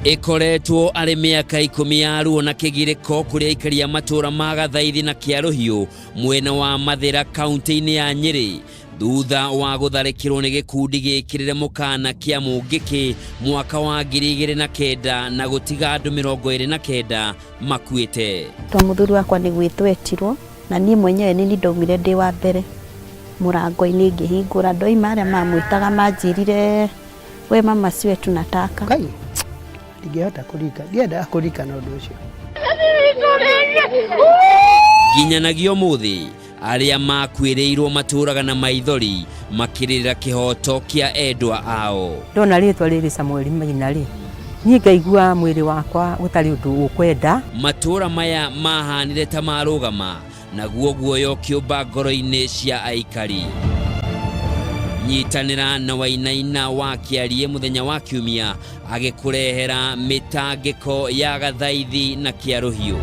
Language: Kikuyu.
Ĩkoretwo arĩ mĩaka 10 ya ruo na kĩgirĩko kũrĩ aikari a matũũra ma Gathaithi na Kĩarũhiũ mwena wa Mathĩra kaunti-inĩ ya Nyĩrĩ thutha wa gũtharĩkĩrwo nĩ gĩkundi gĩkĩrĩre mũkana kĩa Mũngĩkĩ mwaka wa 2009 na gũtiga andũ 29 makuĩte. To mũthuri wakwa nĩ gwĩtwo etirwo na niĩ mwenyewe nĩ niĩ ndaumire ndĩ wa mbere mũrango-inĩ ngĩhingũra, ndoima arĩa mamwĩtaga manjĩrire we mama siwe tunataka. Kai ndingĩhota kũringa, ndiendaga kũririkana ũndũ ũcio. Nginyanagia ũmũthĩ arĩa makuĩrĩirwo matũraga na maithori makĩrĩrĩra kĩhoto kĩa endwa ao. Ndona rĩtwa rĩrĩ Samuel Maina rĩ, niĩ ngaigua mwĩrĩ wakwa ũtarĩ ũndũ ũkwenda. Matũra maya mahanire ta marũgama naguo guoya ũkĩũmba ngoro-inĩ cia aikari. Nyitanĩra na Wainaina wa Kĩariĩ mũthenya wa Kiumia agĩkũrehera mĩtangĩko ya Gathaithi na Kĩarũhiũ.